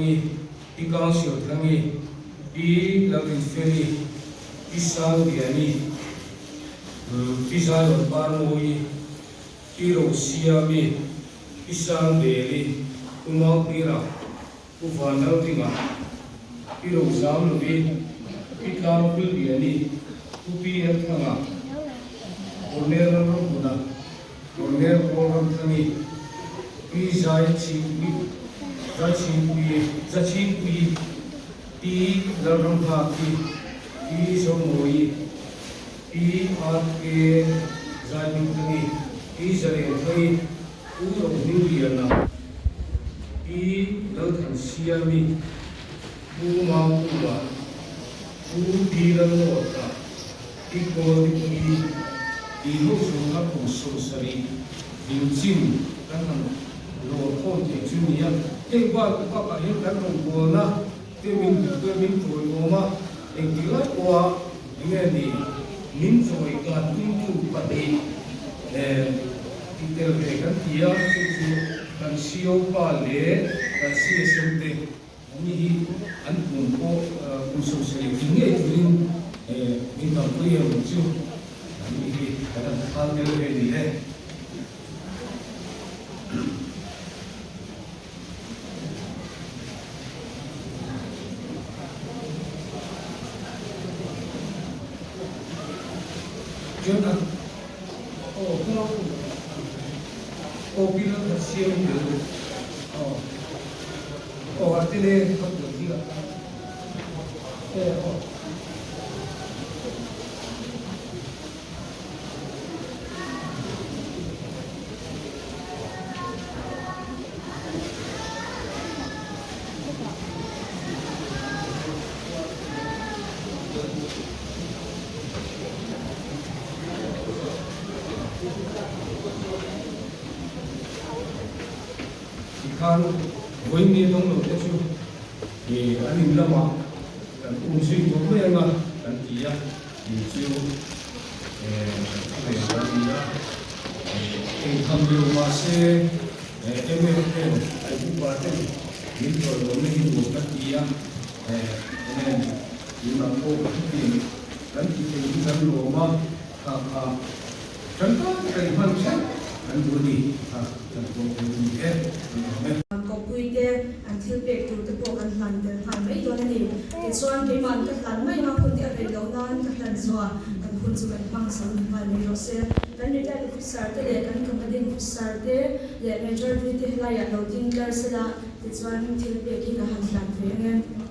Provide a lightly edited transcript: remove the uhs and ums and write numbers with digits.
Thangi, Pi Kangsiau Thangi, Pi Lalrinfeli, Pi Sangliani, Pi Zaion Parmawii, Pi Rosiami, Pi Sangbeli, Pu Mauhlira, Pu Vanlalringa, Pi Rozamlovi, Pi Tlangkulliani, Pu PL Thanga, Colonel Ramhuna, Colonel Paul Ramthangi, Pi Zaichhingpui, Zaichhingpuii, Zachhingpuii, Pi Lalramnghaki, Pi Zomawii, Pi RK Zaihmingthangi, Pi Zalianthangi, Pu Rohmingliana, Pi Lalthansiami, Pu Mangkunga, Pu Pi Lalnawta, Pi Kawldipuii, tih ho chung kha kum 70 dingchin kan han lawr khawm thei chu nia. Hei bak bakah hian kan rawngbawlna te min duh te min tawiawm a, engtik lai pawha enge ni min chawikan tumtu pahnih tih tel ve kan ti a, chu chu kan CO pa leh kan CSM te an ni hi an kum pawh kum 70 tling ngei turin min kalpui em ang chu an ni hi kan han phal tel ve ni e. Chuan a aw aw pi la khat siam tel aw aw a tele khat lo hi a aw. Tikhan vawiin ni dawng lo te chu an in lamah kan um zui tawh mai anga kan ti a. Tih chu kan thu ve kan ni a, eng tham lio mah se MFM an upa ten min tawlawmna hi nuam ka ti a, enge tunah pawh hetiang kan ti thei hi kan lawm a, kha kha tangkai taka i hman ṭheuh kan duh a ni, kha kan pawm thei a ni e, kan lawm e. Kawppui te an thil pek tur te pawh kan hlan tel nghal mai dawn a ni. Tichuan keima'n ka hlan mai a, hun te a rei loh nan ka hlan zawh a, kan hun chu kan hmang zo ni nghal mai rawh se. Kan retired officer te leh kan commanding officer te leh major duty helaiah lo ding tlar sela, tichuan thil pek hi ka han hlan ve ang e.